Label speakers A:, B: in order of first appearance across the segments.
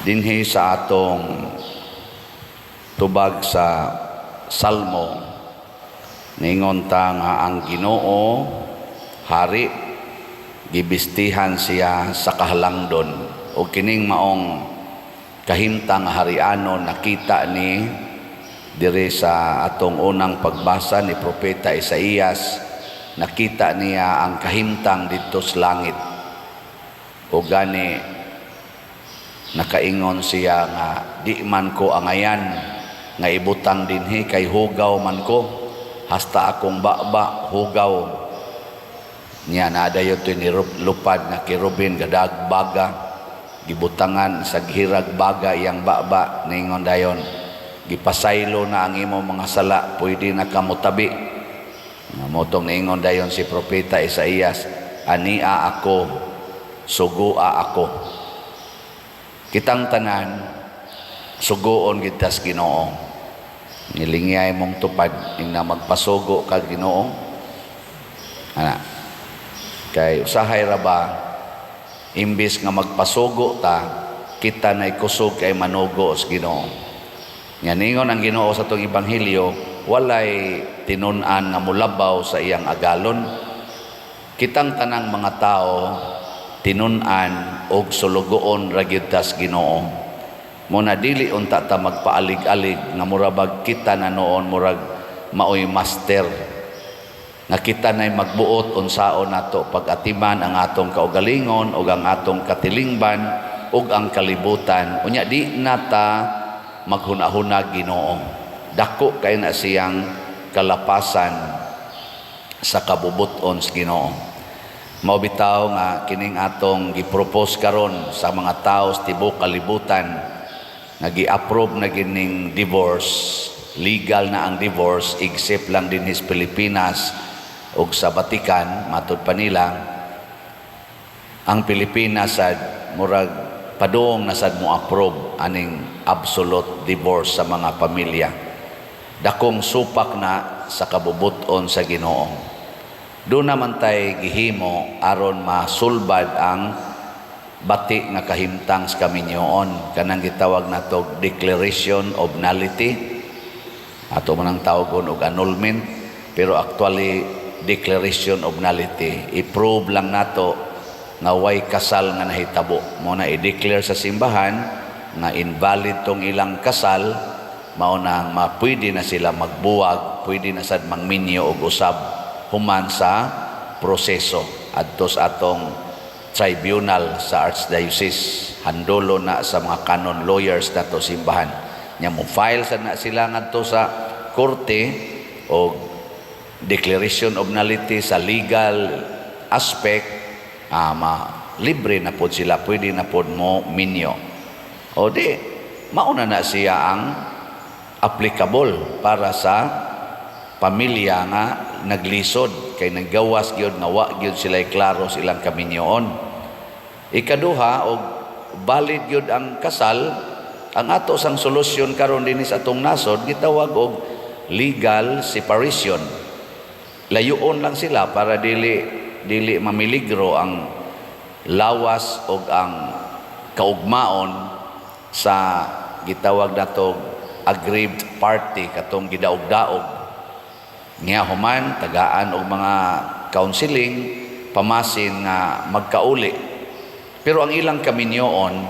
A: Dinhi sa atong tubag sa Salmo, ningon ta nga ang Ginoo hari, gibistihan siya sa kahalangdon, o kining maong kahimtang nga harianon nakita ni diri sa atong unang pagbasa ni Propeta Isaías. Nakita niya ang kahimtang didto sa langit, o gani nakaingon siya nga di man ko angayan nga ibutang dinhi kay hugaw man ko, hasta akong baba hugaw niya. Nadayon to ni lupad nga kerubin, gadag baga, gibutangan sa hirag baga iyang baba. Ningon dayon, "Gipasaylo na ang imong mga sala, pwede na ka motabi." Mao tong niingon dayon si Propeta Isaías, "Ania ako, sugua ako." Kitang tanan suguon kita sa Ginoo. Nilingyay mong tupad ing na magpasugo kag Ginoo ana, kay usahay ra ba, imbis nga magpasugo ta, kita na'y kusog kay manugo sa Ginoo. Nga ningon ang Ginoo sa atong ebanghelyo, walay tinun-an nga mulabaw sa iyang agalon. Kitang tanang mga tao tinun-an og sulugoon ra gyud ta sa Ginoo. Mo na dili unta ta magpaalig-alig nga murabag kita na noon murag maoy master nga kita na'y magbuot unsaon nato pag-atiman ang atong kaugalingon ug ang atong katilingban ug ang kalibutan. Unya di na ta maghuna-huna Ginoo. Dako kay na siyang kalapasan sa kabubuton sa Ginoo. Mao bitaw nga kining atong gipropose karon sa mga tao sa tibuok kalibutan nga gi-approve na gining divorce, legal na ang divorce except lang dinhi sa Pilipinas ug sa Vatican. Matud pa nila ang Pilipinas sad murag padung na sad mo approve aning absolute divorce sa mga pamilya. Dakong supak na sa kabubuton sa Ginoo. Doon naman tay gihimo aron masulbad ang bati nga kahimtang sa kaminyoon, kanang gitawag nato declaration of nullity. Ato man ang tawagon og annulment, pero actually declaration of nullity. I-prove lang nato nga way kasal nga nahitabo. Mo na i-declare sa simbahan nga invalid tong ilang kasal, mao na mapwede na sila magbuwag, pwede na sad mangminyo og usab human sa proseso adto sa atong tribunal sa Archdiocese. Handolo na sa mga canon lawyers nato simbahan nya mo file sad na sila ngadto sa korte og declaration of nullity. Sa legal aspect, ma libre na pod sila, pwede na pod mo minyo, o di mauna na siya ang applicable para sa pamilya nga naglisod kay naggawas gyud nga wa gyud sila klaro sa ilang kaminyoon. Ikaduha, og valid gyud ang kasal, ang ato sang solusyon karon dinhi sa atong nasod gitawag og legal separation. Layuon lang sila para dili dili mamiligro ang lawas og ang kaugmaon sa gitawag nato aggrieved party, katong gidaog-daog. Nga human tagaan og mga counseling, pamasin nga magkauli, pero ang ilang kaminyoon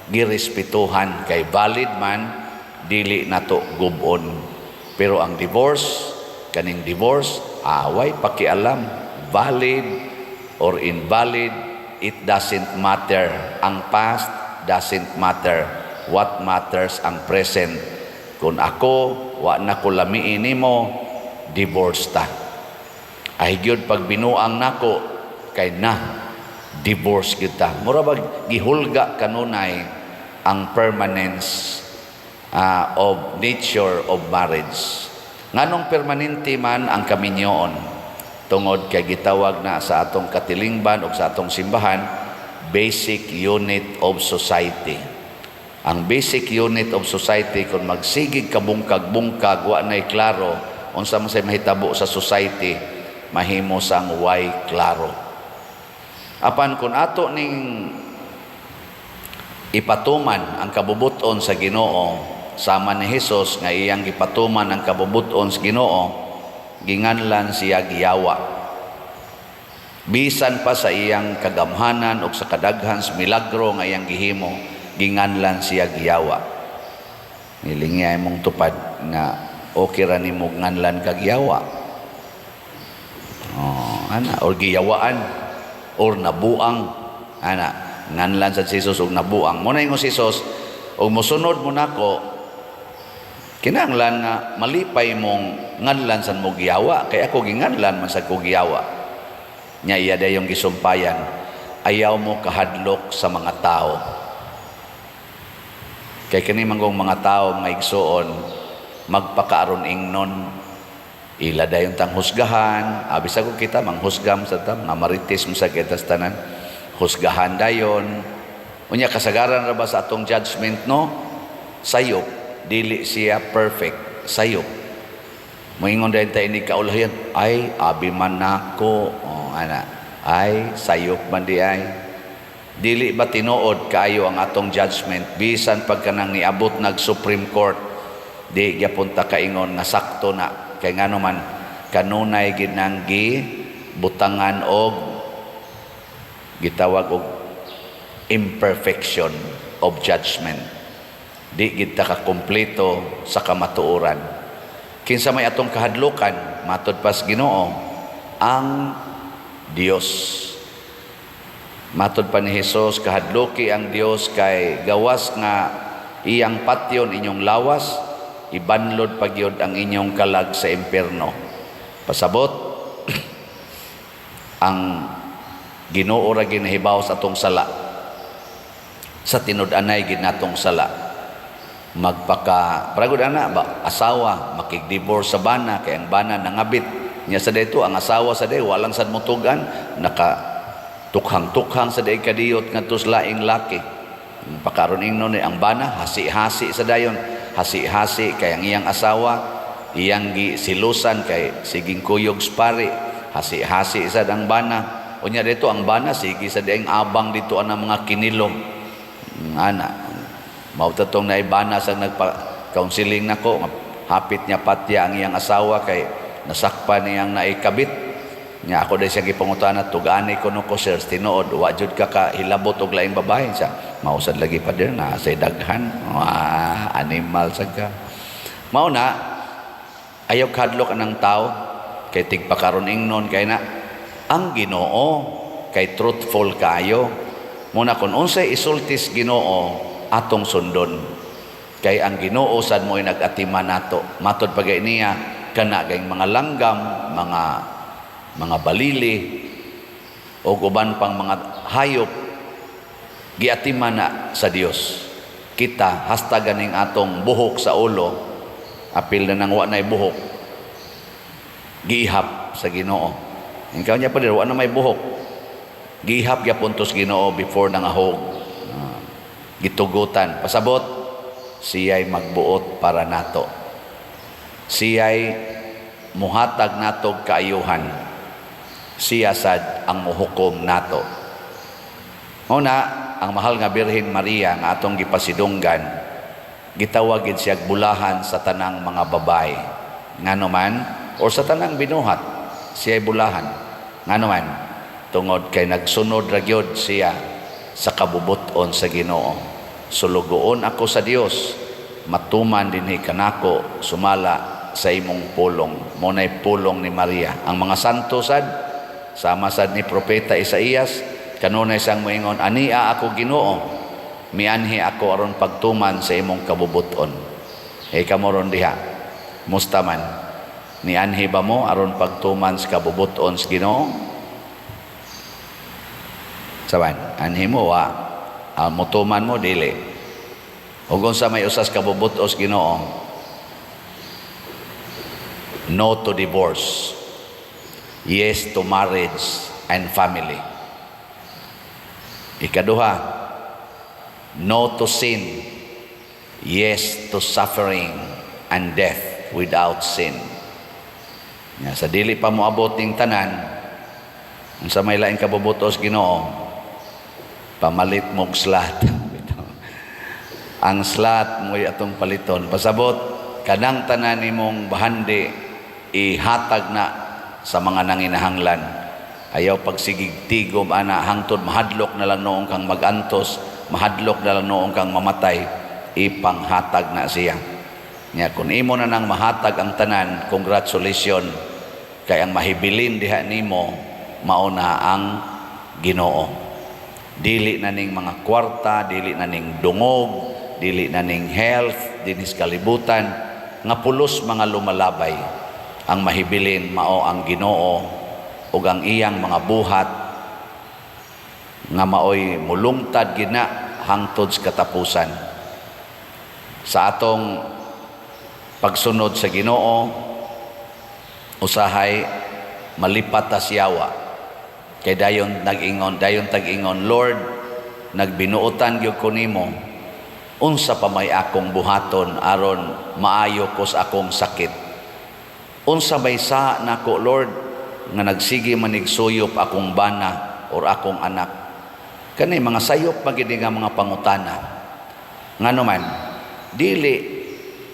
A: girespetuhan kay valid man, dili nato gubon. Pero ang divorce, kaning divorce, away pakialam valid or invalid, it doesn't matter. Ang past doesn't matter. What matters ang present. Kung ako wa na ko lamiin nimo, divorce ta. Ay gyud pag binuang nako kay na divorce kita. Mura bag gihulga kanunay ang permanence of nature of marriage. Nganong permanente man ang kaminyoon? Tungod kay gitawag na sa atong katilingban o sa atong simbahan, basic unit of society. Ang basic unit of society, kung magsigig kabungkag-bungkag, wa na'y klaro, unsa man say mahitabo sa society? Mahimo sang way klaro. Apan kung ato ning Ipatuman ang kabubuton sa Ginoo, sama ni Hesus nga iyang gipatuman ang kabubuton sa Ginoo, ginganlan siya giyawa. Bisan pa sa iyang kagamhanan o sa kadaghan sa milagro nga iyang gihimo, ginganlan siya giyawa. Nilingya imong tupad nga okay ra nimo nganlan kag yawa. Oh, ana, or giyawaan or nabuang, ana. Nganlan sa Jesus og nabuang. Mo na ingon si Jesus, og mosunod mo nako, kinahanglan nga malipay mong nganlan san mo giyawa, kay ako ginganlan man sa ko giyawa. Nya iya dayong gisumpayan, ayaw mo kahadlok sa mga tao. Kay kini manggong mga tao, mga igsuon, magpakaaron ingnon, ila dayon tang husgahan. Abi sa ko kita manghusgam sa ta, mga marites mo sa kita sa tanan, husgahan dayon. Unya kasagaran ra ba sa atong judgment, no, sayop, dili siya perfect, sayop. Moingon dayon ta ini kaulahian, "Ay, abi man nako." Oh, ana, ay, sayop man di ay. Dili ba tinuod kaayo ang atong judgment? Bisan pagka nang niabot nag Supreme Court, di gyapon ta kaingon nga sakto na, kay ngano man kanunay gid nang gi butangan og gitawag og imperfection of judgment. Di gid ta ka kompleto sa kamatuoran. Kinsa may atong kahadlukan? Matod pas Ginoo, ang Dios. Matod pa ni Hesus, kahadluki ang Dios, kay gawas nga iyang patyon inyong lawas, ibanlod pagyod ang inyong kalag sa impierno. Pasabot, ang Ginoo ra ginahibaw sa atong sala. Sa tinud-anay gid natong sala. Magpaka pragod ana ba, asawa makig-divorce sa bana kay ang bana nangabit niya sa dito, ang asawa sa day walang sad motugan, naka tukhang-tukhang sa day kadiyot ngadto sa laing laki. Pakaron ingnon ni ang bana, hasi-hasi sa dayon, hasi-hasi kay ang iyang asawa iyang gi silusan kay siging kuyog spari, hasi-hasi sad ang bana. Unya dito ang bana sige sa dieng abang dito ang mga kinilom, ana. Mao tong naibana sa nagpa counseling nako, hapit niya patya ang iyang asawa kay nasakpan niyang naikabit nya. Ako dahil siya gipangutana, "Tugani ko no ko, sir, tinuod wa jud ka kahilabot og laing babae?" Siya, "Mausad lagi, pader, na say daghan." Wah, animal sad ka. Mao na ayaw kadlok anang tao kay tigpakaron ingnon, kay na ang Ginoo kay truthful kayo. Muna kung unsay isultis Ginoo, atong sundon, kay ang Ginoo sad mo'y nag-atiman nato. Matod pagay niya, kana kay mga langgam, mga balili o uban pang mga hayop, giatiman na sa Dios. Kita, hasta ganing atong buhok sa ulo, apil na nang wa na'y buhok, giihap sa Ginoo. Ikaw niya pa din, wa na may buhok, gihap gyapon to sa Ginoo before nangahog. Gitugutan. Pasabot, siya'y magbuot para nato, siya'y muhatag natog kaayuhan, siya sad ang muhukom nato. Una, ang mahal nga Birhen Maria nga atong gipasidunggan, gitawag gid siya bulahan sa tanang mga babae. Ngano man, or sa tanang binuhat, siya bulahan. Ngano man, tungod kay nagsunod ra gyud siya sa kabubuton sa Ginoo. "Sulugoon ako sa Dios, matuman dinhi kanako sumala sa imong pulong." Mo nay pulong ni Maria. Ang mga santo sad, sama sad ni Propeta Isaías, kanunay siyang moingon, "Ania ako, Ginoo, mianhi ako aron pagtuman sa imong kabubuton." Eh kamo ron diha, musta man? Nianhi ba mo aron pagtuman sa kabubuton sa Ginoo? Saban, anhi mo wa, mutuman mo dili. Ug unsa may usas kabubuton sa Ginoo? No to divorce. Yes to marriage and family. Ikaduha, no to sin. Yes to suffering and death without sin. Nga sa dili pa moabot ning tanan, unsa may laing kabubutos Ginoo? Pamalit mog slat. Ang slot mo'y atong paliton. Pasabot, kanang tanan nimong bahandi, ihatag na sa mga nanginahanglan. Ayaw pagsigig tigom ana hangtod mahadlok na lang noon kang magantos, mahadlok na lang noon kang mamatay, ipanghatag na siya. Nya kung imo na nang mahatag ang tanan, congratulations, kay ang mahibilin diha nimo mao na ang Ginoo. Dili na ning mga kwarta, dili na ning dungog, dili na ning health dinhis kalibutan nga pulos mga lumalabay. Ang mahibilin mao ang Ginoo ug ang iyang mga buhat nga maoy mulungtad gina hangtod sa katapusan. Sa atong pagsunod sa Ginoo, usahay malipat ta siyawa. Kay dayon nag-ingon, dayon tag-ingon, "Lord, nagbinuotan gyud ko nimo. Unsa pa may akong buhaton aron maayo ko sa akong sakit? Unsa may sa nako, Lord, nga nagsige manig suyop akong bana or akong anak?" Kani mga sayop magid nga mga pangutana. Ngano man, dili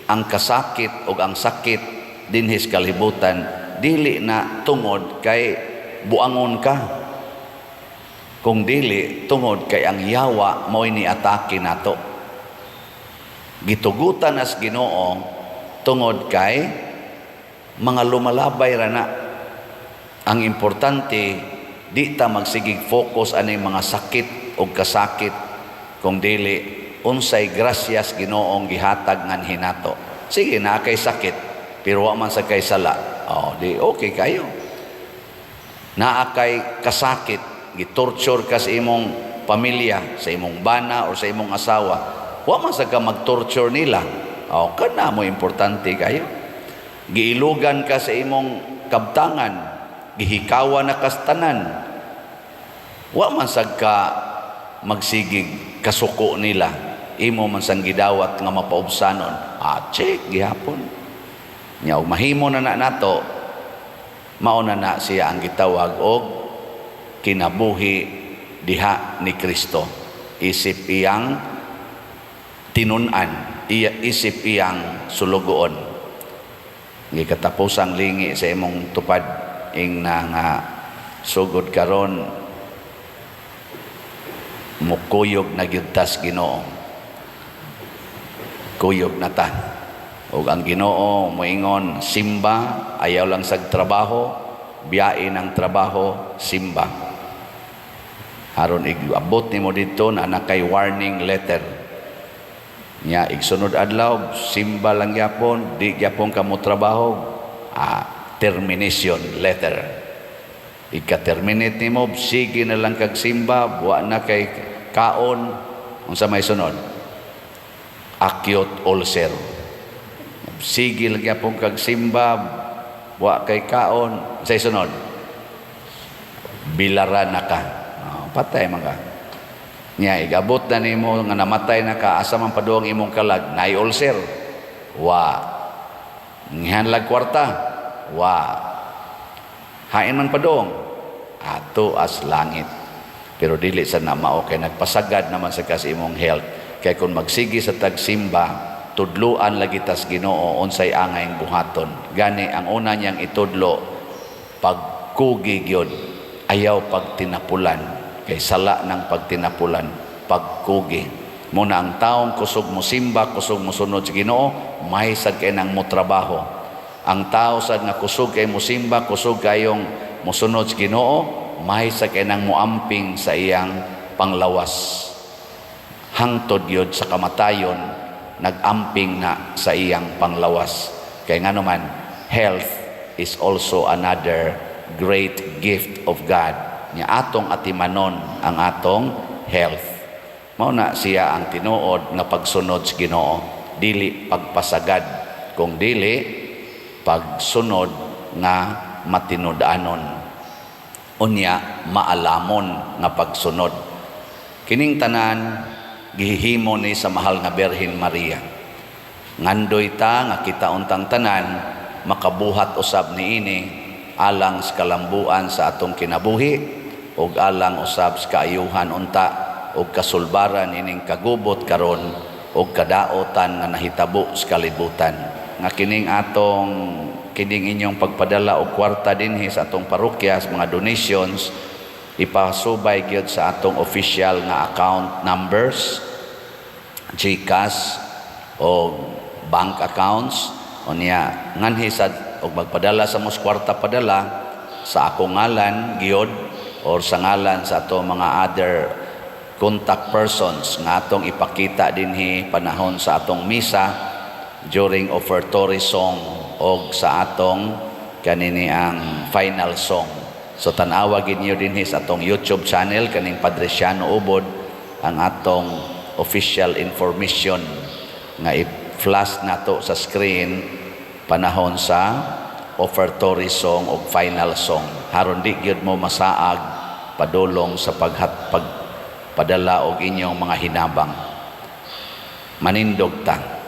A: ang kasakit o ang sakit dinhis kalibutan, dili na tungod kay buangon ka, kung dili tungod kay ang yawa mo'y ni-atake nato. Gitugutan as Ginoo tungod kay mga lumalabay ra na. Ang importante, di ta magsigig focus ani mga sakit o kasakit, kung dili unsay grasyas Ginoong gihatag nganhi nato. Sige na kay sakit, pero wa man sa kay sala. Oh, di okay kayo. Naa kay kasakit, gitorture ka sa imong pamilya, sa imong bana or sa imong asawa. Wa man sa ka mag-torture nila. Oh, kana mo importante kayo. Giilugan ka sa imong kabtangan, gihikawan na kastanan. Wa man sad ka magsigig kasuko nila. Imo man sang gidawat nga mapaubsanon. Ah, check gihapon. Nya og mahimo na na nato, mao na na siya ang gitawag og kinabuhi diha ni Kristo. Isip iyang tinun-an, iya, isip iyang sulugoon. Gikatapusang lingi sa imong tupad ing na nga sugod karon mukuyog na gyud tas Ginoo. Kuyog na ta. Ug ang Ginoo moingon, "Simba, ayaw lang sag trabaho, biyain ang trabaho, simba." Aron igabot nimo didto na na kay warning letter. Nya igsunod adlaw simba lang gyapon, di gyapon ka mo trabaho, termination letter. Ika-terminate nimo, sige na lang kag simba, wa na kay kaon, unsa may sunod? Acute ulcer. Sige lang gyapon kag simba, wa kay kaon, unsay sunod? Bilara na ka. Oh, patay man ka. Nya igabot na nimo nga namatay na ka, asa man padung imong kalag? Naay ulcer? Wa. Ngihanlag kwarta? Wa. Hain man padung? Ato as langit. Pero dili sa na mao kay nagpasagad naman sa kas imong health. Kay kung magsige sa tagsimba, tudluan lagi tas Ginoo unsay angayng buhaton. Gani ang una niyang itudlo, pagkugi gyud, ayaw pagtinapulan, kay sala ng pagtinapulan, pagkugi. Muna ang taong kusog mo simba, kusog mo sunod sa Ginoo, may sad kay nang mo trabaho. Ang tao sad nga kusog kay mo simba, kusog kayong mosunod sa Ginoo, may sad kay nang moamping sa iyang panglawas. Hangtod yun sa kamatayon, nag-amping na sa iyang panglawas. Kay nga naman, health is also another great gift of God. Nya atong atimanon ang atong health. Mao na siya ang tinuod nga pagsunod sa Ginoo, dili pagpasagad, kung dili pagsunod nga matinud-anon. Unya maalamon nga pagsunod. Kining tanan gihimo ni sa mahal nga Birhen Maria. Ngandoy ta nga kita untang tanan makabuhat usab niini alang sa kalambuan sa atong kinabuhi ug alang usab sa kaayuhan unta ug kasulbaran ining kagubot karon. og kadaotan nga nahitabo sa kalibutan. Nga kining atong kining inyong pagpadala og kwarta dinhi sa atong parokya, sa mga donations, ipasubay gyud sa atong official nga account numbers, GCash o bank accounts. Unya nganhi sad og magpadala sa mos kwarta, padala sa akong ngalan gyud or sa ngalan sa ato mga other contact persons nga atong ipakita dinhi panahon sa atong misa during offertory song og sa atong kanini ang final song. So tan-awa gid niyo dinhi sa atong YouTube channel kaning Padre Siano Ubod ang atong official information nga i-flash nato sa screen panahon sa offertory song og final song. Haron di gyud mo masaag padulong sa pagpadala og inyong mga hinabang. Manindog ta.